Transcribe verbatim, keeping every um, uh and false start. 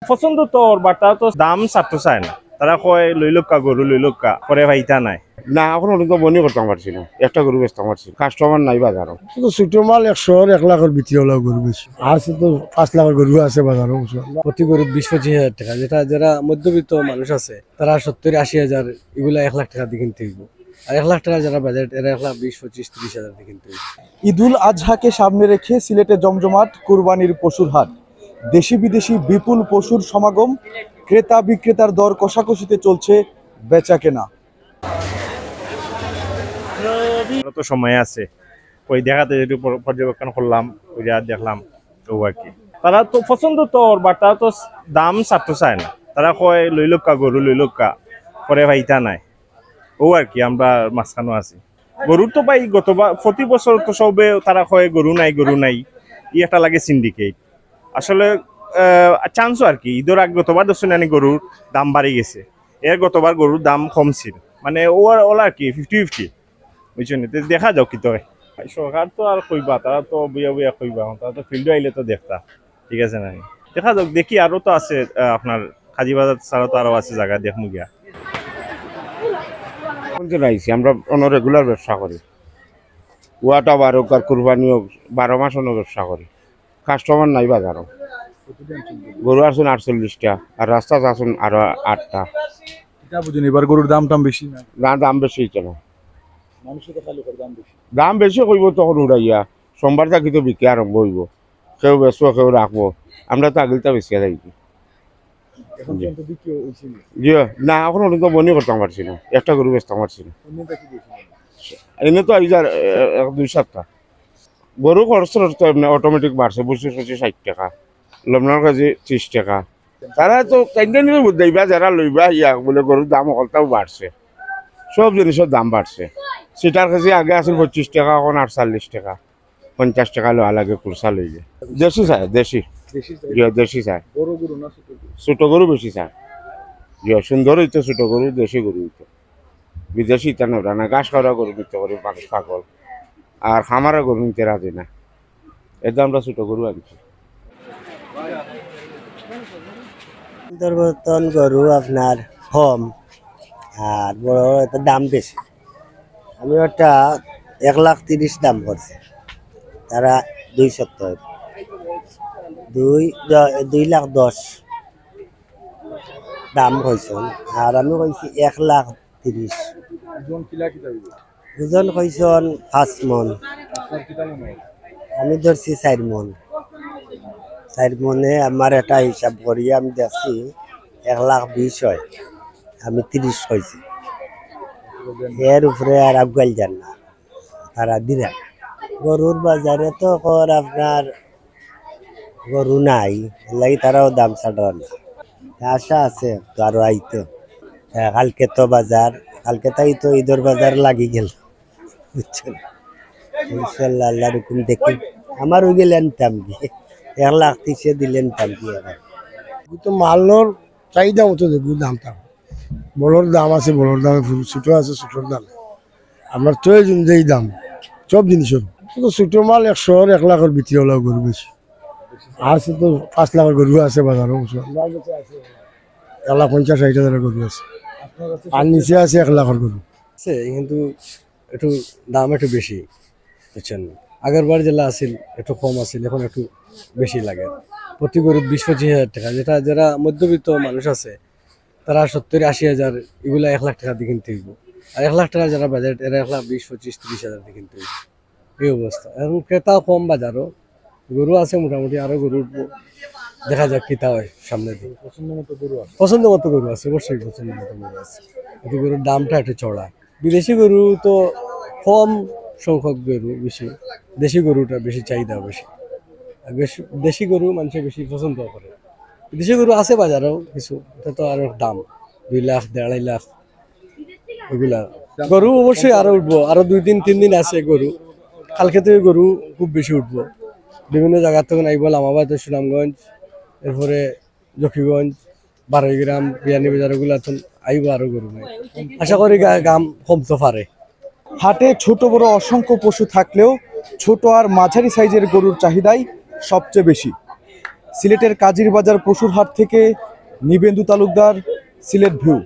পছন্দ তো ওর, but তারা তো দাম ছাড়তো চায় না। তারা কয়, "লইলউক্কা গরু, লইলউক্কা, পরে পাইতা নায়।" না, অখনো পর্যন্ত বনি করতাম পারছি না, একটা গরু বেচতাম পারছি না, কাস্টমার নাই বাজারো। শুধু ছোট মাল একশো আর এক লাখর ভিতরে ওলা গরু বেশি। আছে তো পাঁচ লাখর গরু আছে বাজারো, বুঝছো? প্রতি গরু বিশ পঁচিশ হাজার টাকা, যেটা যারা মধ্যবিত্ত মানুষ আছে, তারা সত্তর আশি হাজার, এগুলা এক লাখ টাকা দিয়ে কিনতে হইব। আর এক লাখ টাকা যারা বাজেট, এরা এক লাখ বিশ, পঁচিশ, ত্রিশ হাজার দিয়ে কিনতে হইব। ঈদুল আজহাকে সামনে রেখে সিলেটে জমজমাট কুরবানির পশুর হাট। দেশি বিদেশি বিপুল পশুর সমাগম, ক্রেতা বিক্রেতার দর কষাকষিতে চলছে বেচা কেনা। আরো তো সময় আছে, ওই দেখাতে একটু পর-, পর্যবেক্ষণ করলাম, ওই যে আর দেখলাম, ও আর কি। তারা তো পছন্দ তো ওর, but তারা তো দাম ছাড়তো চায় না। তারা কয়, "লইলউক্কা গরু, লইলউক্কা, পরে পাইতা নায়।" ও আর কি, আমরা মাঝখানো আছি। গরুর তো ভাই গতবার, প্রতি বছর তো সবে তারা কয়, "গরু নাই, গরু নাই", ই একটা লাগে সিন্ডিকেট। আসলে চান্সও আর কি, ঈদর আগে গতবার দর্শনে আনি গরুর দাম বাড়ি গেছে, এর গতবার গরুর দাম কম ছিল, মানে ও আর, ওলা আর কি ফিফটি ফিফটি, বুঝছো নি? তো দেখা যাক কিতা অয়। সরকার তো আর কইবা, তারা তো বইয়া বইয়া কইবা, তারা তো ফিল্ডো আইলে তো দেখতা, ঠিক আছে না? দেখা যাক, দেখি আরো তো আছে, আহ, আপনার কাজী বাজার ছাড়া তো আরো আছে জাগা, দেখমু গিয়া। কোন দিন আইছি? আমরা অন্য রেগুলার ব্যবসা করি, ওয়াটা বার হোক আর কুরবানি হোক, বারো মাস অন্য ব্যবসা করি, কাস্টমার নাই বাজারো। গরু আছইন আটচল্লিশটা, আর রাস্তাত আছইন আরো আটটা। এটা বুঝুন, এবার গরুর দাম টাম বেশি না? না, দাম বেশি অইতো না। মানুষে তো খালি করে দাম বেশি। দাম বেশি কইব তখন উড়াইয়া, সোমবার থাকি তো বিক্রি আরম্ভ অইব। কেউ বেচবো, কেউ রাখবো, আমরা তো আগিলতা বেচিয়া যাইছি। এখন জি। পর্যন্ত বিক্রি হইছে না? জি, না, এখন পর্যন্ত বনি করতাম পারছি না, একটা গরু বেচতাম পারছি না। অন্যটা কি বেশি? এনে তো এই যার, এ, এক দুই সপ্তাহ। গরু খরচ টরচ তো এমনি অটোমেটিক বাড়ছে, বুঝছি, বুঝছি, ষাট টাকা, লবণর কেজি ত্রিশ টাকা। তারা তো কেন্দ্রীয় বুঝাইবা, যারা লইবা, ইয়া বলে গরুর দাম হকলটাও বাড়ছে, সব জিনিসের দাম বাড়ছে। সিটার কেজি আগে আছিল পঁচিশ টাকা, এখন আটচল্লিশ টাকা, পঞ্চাশ টাকা লওয়া লাগে কুরসা লইলে। দেশি চায়, দেশি। দেশি চায়? জি, দেশি চায়। বড় গরু না ছোট গরু? ছোট গরু বেশি চায়। জি, সুন্দর হইতো ছোট গরু, দেশি গরু হইতো। বিদেশি ইতা নেওরা না, ঘাস খাওয়া গরু নিতে করে মানুষ পাগল, আর খামারে গরু নিতে রাজি না। এর জন্য আমরা ছোট গরু আনছি। সুন্দরবন গরু আপনার কম, আর বড় বড়, এটা দাম বেশি। আমি ওটা এক লাখ তিরিশ দাম করছি, তারা দুই সত্তর, দুই, দ-, দুই লাখ দশ দাম কইছেন, আর আমি কইছি এক লাখ তিরিশ। ওজন কিলা কিতা হইব? ওজন কইছেন পাঁচ মন। আপনার কিতা মনে হয়? আমি ধরছি চার মন। চার মনে আমার এটা হিসাব করি আমি দেখছি এক লাখ বিশ হয়, আমি তিরিশ কইছি, এর উপরে আর আগুয়াল যার না, তারা দিরা। গরুর বাজারে তো কর আপনার গরু নাই, এর লাগি তারাও দাম ছাড়রা না। আশা আছে তো আরো আইতো। হ্যাঁ, কালকে তো বাজার, কালকে তাই তো ঈদর বাজার লাগি গেল, বুঝছেন? ইনশাল্লাহ, আল্লাহর হুকুম দেখি। আমার ওই গেলে আনতাম কি, এক লাখ তিরিশে দিলে আনতাম কি এখন? তো মালর চাহিদা মতো দেখবো দামটা। বড়র দাম আছে, বড়র দামে, ছোট আছে, ছোটর দামে। আমরা তো এই অনুযায়ী দাম, সব জিনিসের। তো ছোট মাল একশো আর এক লাখের ভিতরে ওলা গরু বেশি। আছে তো পাঁচ লাখের গরু আছে বাজারো, বুঝছো? এক লাখ পঞ্চাশ ষাট হাজারের গরু আছে। আর নিচে আছে এক লাখের গরু। আছে, কিন্তু একটু দাম একটু বেশি, বুঝছেন? আগের বার যেলা আছিল, একটু কম আছিল, এখন একটু বেশি লাগে। প্রতি গরু বিশ পঁচিশ হাজার টাকা, যেটা যারা মধ্যবিত্ত মানুষ আছে, তারা সত্তর আশি হাজার, এগুলা এক লাখ টাকা দিয়ে কিনতে হইব। আর এক লাখ টাকা যারা বাজেট, এরা এক লাখ বিশ, পঁচিশ, ত্রিশ হাজার দিয়ে কিনতে হইব। এই অবস্থা। এখন ক্রেতা কম বাজারও, গরু আছে মোটামুটি, আরো গরু উঠবো, দেখা যাক কিতা হয় সামনের দিন। পছন্দ মতো গরু আছে? পছন্দ মতো গরু আছে, অবশ্যই পছন্দ মতো গরু আছে। কিন্তু গরুর দামটা একটু চড়া। বিদেশি গরু তো কম সংখ্যক গরু বেশি, দেশি গরুটা বেশি চাহিদা বেশি। আর বেশ, দেশি গরু মানুষে বেশি পছন্দ করে। বিদেশি গরু আছে বাজারেও কিছু, এটা তো আরো দাম, দুই লাখ, দেড় আড়াই লাখ, ওইগুলা। গরু অবশ্যই আরো উঠবো, আরো দুই দিন, তিন দিন আছে গরু। কালকে থেকে গরু খুব বেশি উঠবো, বিভিন্ন জায়গা থেকে আইবো, লামাবাদ, সুনামগঞ্জ, এরপরে জকিগঞ্জ, বারোইগ্রাম, বিয়ানীবাজার, ওগুলা তো আইবো আরো গরু নাই। আশা করি গা-, দাম কমতে পারে। হাটে ছোট বড় অসংখ্য পশু থাকলেও ছোট আর মাঝারি সাইজের গরুর চাহিদাই সবচেয়ে বেশি। সিলেটের কাজির বাজার পশুর হাট থেকে নিবেন্দু তালুকদার, সিলেট ভিউ।